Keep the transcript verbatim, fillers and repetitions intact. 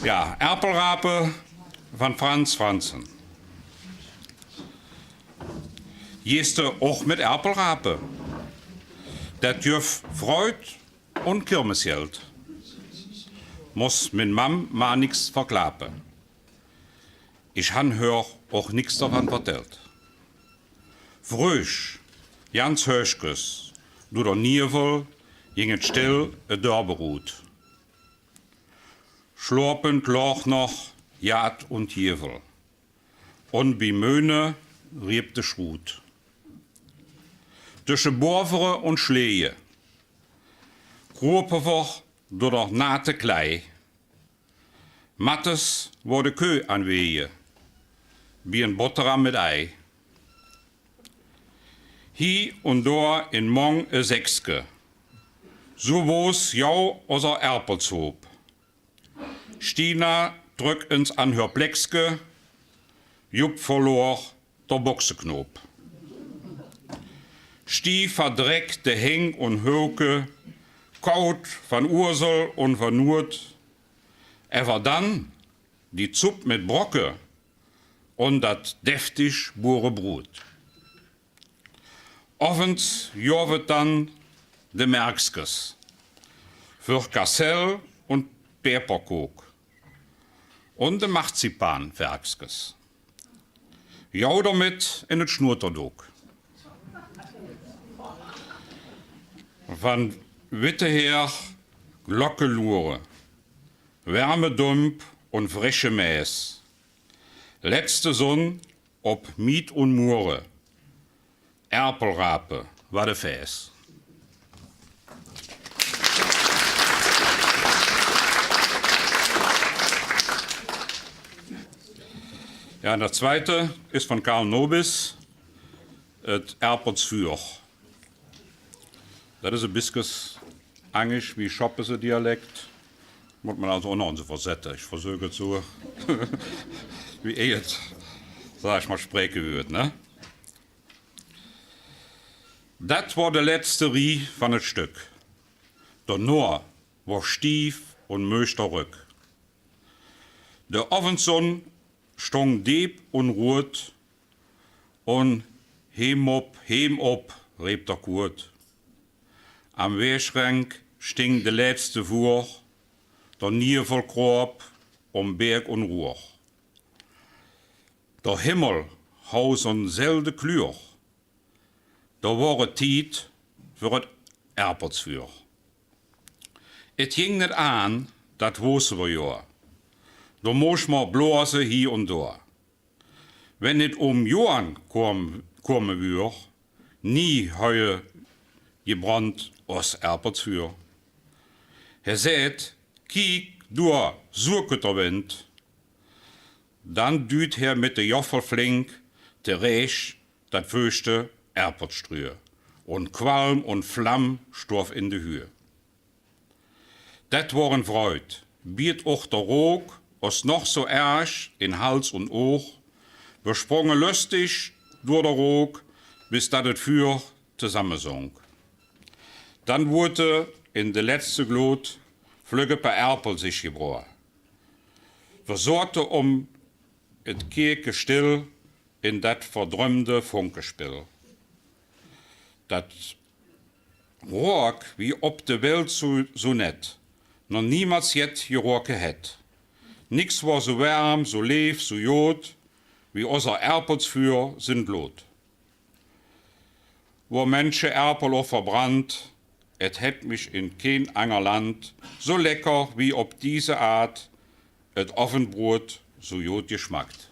Ja, Erpelrape van Frans Franzen. Jees de och mit Erpelrape? Det juf Freud un Kirmesjeld. Muss min Mam mar nix verklape. Ich han hör och nix dervan vertellt. Fröh, jans hööschkes, dör der Nievel, jing et still e Dörpe rut. Schlopend log noch Jad un Jevel, un bi Möne riep de Schrut. Tüsche Bovere un Schleje krupe ver dör der nate Klei. Mattes wor de Köh an Weje, bi en Botteram mit Ei. Hie un dor in Mong e Sechske, su wos jau oser Erpelshoop. Stina trök ens an hör Plekske, Jupp verlor der Bokseknoop. Sti verdreckt de Heng un Höke, kaut van Ursel un van Nuet, äver dann die Zupp mit Brocke un dat deftig Burebrut. Ovends jov et dann de Märkskes för Kassell un Peperkook un de Marzipanwerkskes. Jau dermit in et Schnuterdook. Van witte Heer Glocke lure, werme Dump un frische Mäs. Letzte Sonn op Miet un Mure. Erpelrape, wat e Fäs. Ja, un dat zweite is van Karl Nobis, et Erpelsvuur. Dat is e biskes angesj wie Schoppese Dialekt. Mot man also och noch ens euverzette. Ich versöök et su, wie ehr et, sag ich mal, spreke würd, ne? Dat wor de letzte Rie van et Stöck. Der Noor wor stief un mööch der röck. De Ovendsonn stong deep un ruet, un „Heem op, heem op“, reep der Kuet. Am Weeschrenk sting de letzte Vuur, der Nievel kroop om Bäök un Ruur. Der Himmel hau so'n selde Klüür, der wor et Tiet för et Erpelsvuur. Et jing net aan, dat Woseverjohr, der mosch mer blose hie un dor. Wenn et um Johann kom-, kome wür, nie häue jebrannt os Erpelsvuur. Hä säht: „Kiek, dor suuket der Wind.“ Dann düt hä mit de Joffel flink tereech dat fööschte Erpelsstrüür, un Qualm un Flamm stoff in de Hüür. Dat wor en Freud, biet och der Rook os noch so erg in Hals un Oog, mer spronge löstig dör der Rook, bis dat et Füür zesammesonk. Dann wurte in de letzte Glot flögge paar Erpel sich jebroa. Mer sote om et Kierke still in dat verdrömde Funkespill. Dat Rook wie op de Welt su, su nett, noch niemols jet jeroke hett. Nix wor su werm, su leev, su jod, wie oser Erpelsvuur sin Glot. Wor Mensche Erpel och verbrannt, et hett mich in keen anger Land su lecker wie op diese Aat et Ovendbruet su jod jeschmackt.